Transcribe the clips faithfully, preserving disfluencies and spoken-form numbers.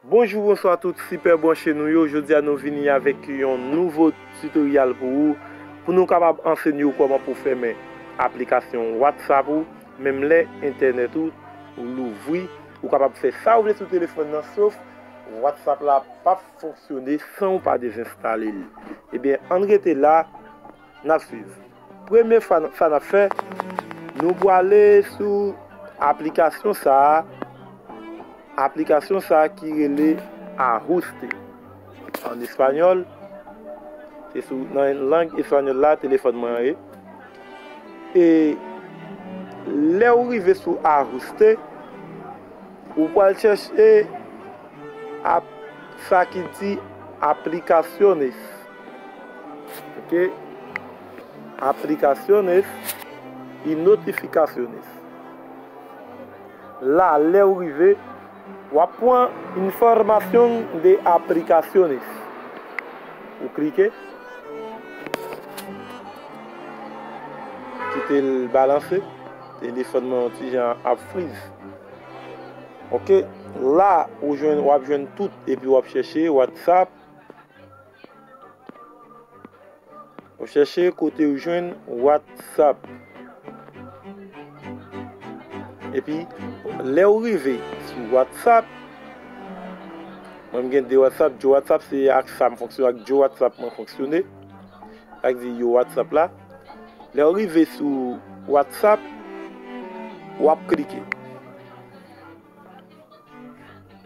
Bonjou, bonswa tout sipè branche nou yo. Jodi a nou vini avèk yon nouvo titoryal pou ou, pou nou kapab ansenye w kòman pou fèmen aplikasyon WhatsApp ou, menm lè entènèt ou, ou louvri, ou kapab fè sa ou vle sou telefòn nan, sof WhatsApp la p ap fonksyone san ou pa dezenstale l. Ebyen, ann rete la, n ap swiv. Premye fa, sa n ap fè, nou prale sou aplikasyon sa a, aplikasyon sa a ki rele Ajuste. An espanyòl, se sou, nan lang espanyòl la, telefòn mwen an ye. E lè w rive sou Ajuste, ou pral chèche ap, sa ki di aplicaciones. Ok? Aplicaciones y notificaciones. La, lè w rive, w ap pran información de aplicaciones. Ou klike. Kite l balanse. Telefòn mwen yon ti jan ap friz. Ok, la ou jwenn, w ap jwenn tout, epi w ap chèche WhatsApp. W ap chèche kote w jwenn WhatsApp. Epi, lè w rive sou WhatsApp, mwen m gen de WhatsApp, Joe WhatsApp, se ak sa m fonksyone, ak Joe WhatsApp mwen fonksyone. Sa k di yo WhatsApp la. Lè w rive sou WhatsApp, w ap klike.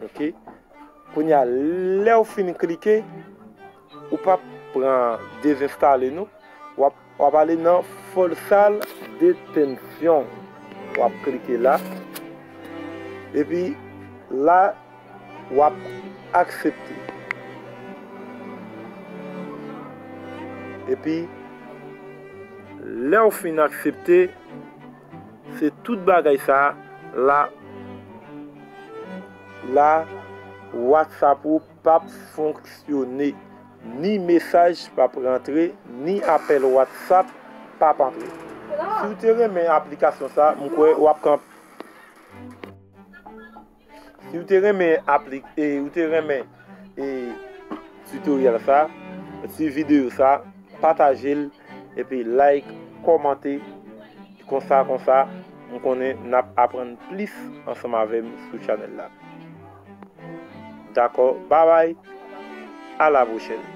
Ok. Kounye a, lè w fin klike, ou p ap pran dezenstale non. W ap, w ap ale nan forzar detención. W ap klike la. Epi la, w ap aksepte. Epi, lè w fin aksepte, se tout bagay sa a la, la, WhatsApp ou p ap fonksyone, ni mesaj p ap rantre, ni apèl WhatsApp p ap antre. Si w te renmen aplikasyon sa a, m kwè w ap kanpe. Si w te renmen apli-, e, ou te renmen, e, tutorial sa, ti videyo sa, pataje l, epi like, kòmante, konsa, konsa, m konnen n ap aprann plis ansanm avè m sou chanèl la. Dakò, babay, a la pwochèn.